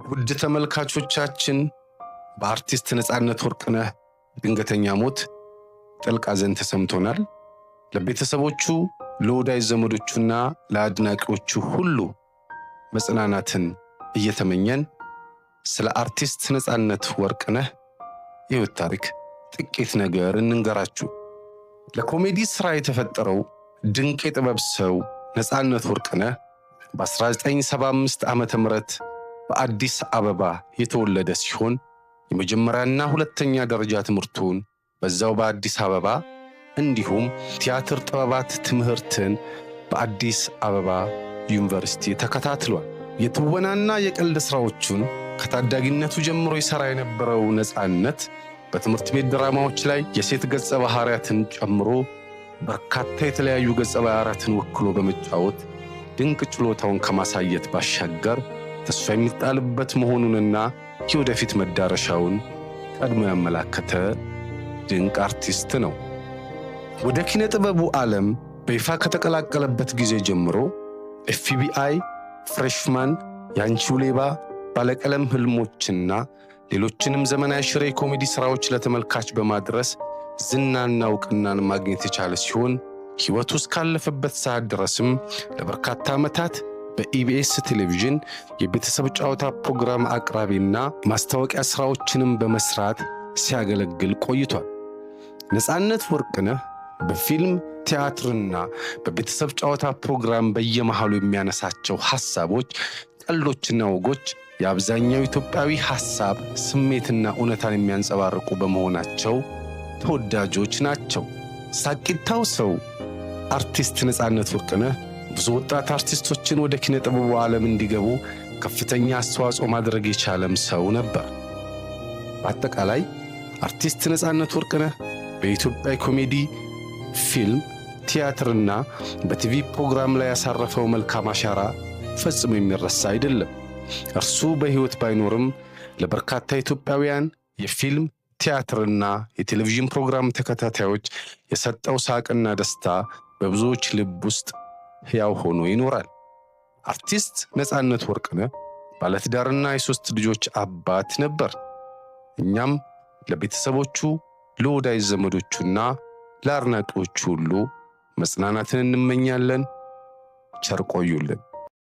ውድ ተመልካቾቻችን፣ በአርቲስት ነፃነት ወርቅነህ ድንገተኛ ሞት ጥልቅ ሐዘን ተሰምቶናል። ለቤተሰቦቹ፣ ለወዳጅ ዘመዶቹና ለአድናቂዎቹ ሁሉ መጽናናትን እየተመኘን ስለ አርቲስት ነፃነት ወርቅነህ የሕይወት ታሪክ ጥቂት ነገር እንንገራችሁ። ለኮሜዲ ሥራ የተፈጠረው ድንቅ የጥበብ ሰው ነፃነት ወርቅነህ በ1975 ዓ.ም በአዲስ አበባ የተወለደ ሲሆን፣ የመጀመሪያና ሁለተኛ ደረጃ ትምህርቱን በዛው በአዲስ አበባ እንዲሁም ቲያትር ጥበባት ትምህርትን በአዲስ አበባ ዩኒቨርሲቲ ተከታትሏል። የትወናና የቀልድ ሥራዎቹን ከታዳጊነቱ ጀምሮ ይሠራ የነበረው ነፃነት በትምህርት ቤት ድራማዎች ላይ የሴት ገጸ ባህሪያትን ጨምሮ በርካታ የተለያዩ ገጸ ባህሪያትን ወክሎ በመጫወት ድንቅ ችሎታውን ከማሳየት ባሻገር ተስፋ የሚጣልበት መሆኑንና የወደፊት መዳረሻውን ቀድሞ ያመላከተ ድንቅ አርቲስት ነው። ወደ ኪነ ጥበቡ ዓለም በይፋ ከተቀላቀለበት ጊዜ ጀምሮ FBI፣ Freshman፣ ያንቺው ሌባ፣ ባለቀለም ህልሞችና ሌሎችንም ዘመናዊ ሽሬ ኮሜዲ ሥራዎች ለተመልካች በማድረስ ዝናና እውቅናን ማግኘት የቻለ ሲሆን፣ ሕይወቱ እስካለፈበት ሰዓት ድረስም ለበርካታ ዓመታት በኢቢኤስ ቴሌቪዥን የቤተሰብ ጨዋታ ፕሮግራም አቅራቢና ማስታወቂያ ሥራዎችንም በመስራት ሲያገለግል ቆይቷል። ነፃነት ወርቅነህ በፊልም፣ ቲያትርና በቤተሰብ ጨዋታ ፕሮግራም በየመሃሉ የሚያነሳቸው ሐሳቦች፣ ቀልዶችና ወጎች የአብዛኛው ኢትዮጵያዊ ሐሳብ፣ ስሜትና እውነታን የሚያንጸባርቁ በመሆናቸው ተወዳጆች ናቸው። ሳቂታው ሰው አርቲስት ነፃነት ወርቅነህ ብዙ ወጣት አርቲስቶችን ወደ ኪነ ጥበቡ ዓለም እንዲገቡ ከፍተኛ አስተዋጽኦ ማድረግ የቻለም ሰው ነበር። በአጠቃላይ አርቲስት ነፃነት ወርቅነህ በኢትዮጵያ ኮሜዲ፣ ፊልም፣ ቲያትርና በቲቪ ፕሮግራም ላይ ያሳረፈው መልካም አሻራ ፈጽሞ የሚረሳ አይደለም። እርሱ በሕይወት ባይኖርም ለበርካታ ኢትዮጵያውያን የፊልም፣ ቲያትርና የቴሌቪዥን ፕሮግራም ተከታታዮች የሰጠው ሳቅና ደስታ በብዙዎች ልብ ውስጥ ሕያው ሆኖ ይኖራል። አርቲስት ነፃነት ወርቅነህ ባለትዳርና የሦስት ልጆች አባት ነበር። እኛም ለቤተሰቦቹ፣ ለወዳጅ ዘመዶቹና ለአድናቂዎቹ ሁሉ መጽናናትን እንመኛለን። ቸር ቆዩልን።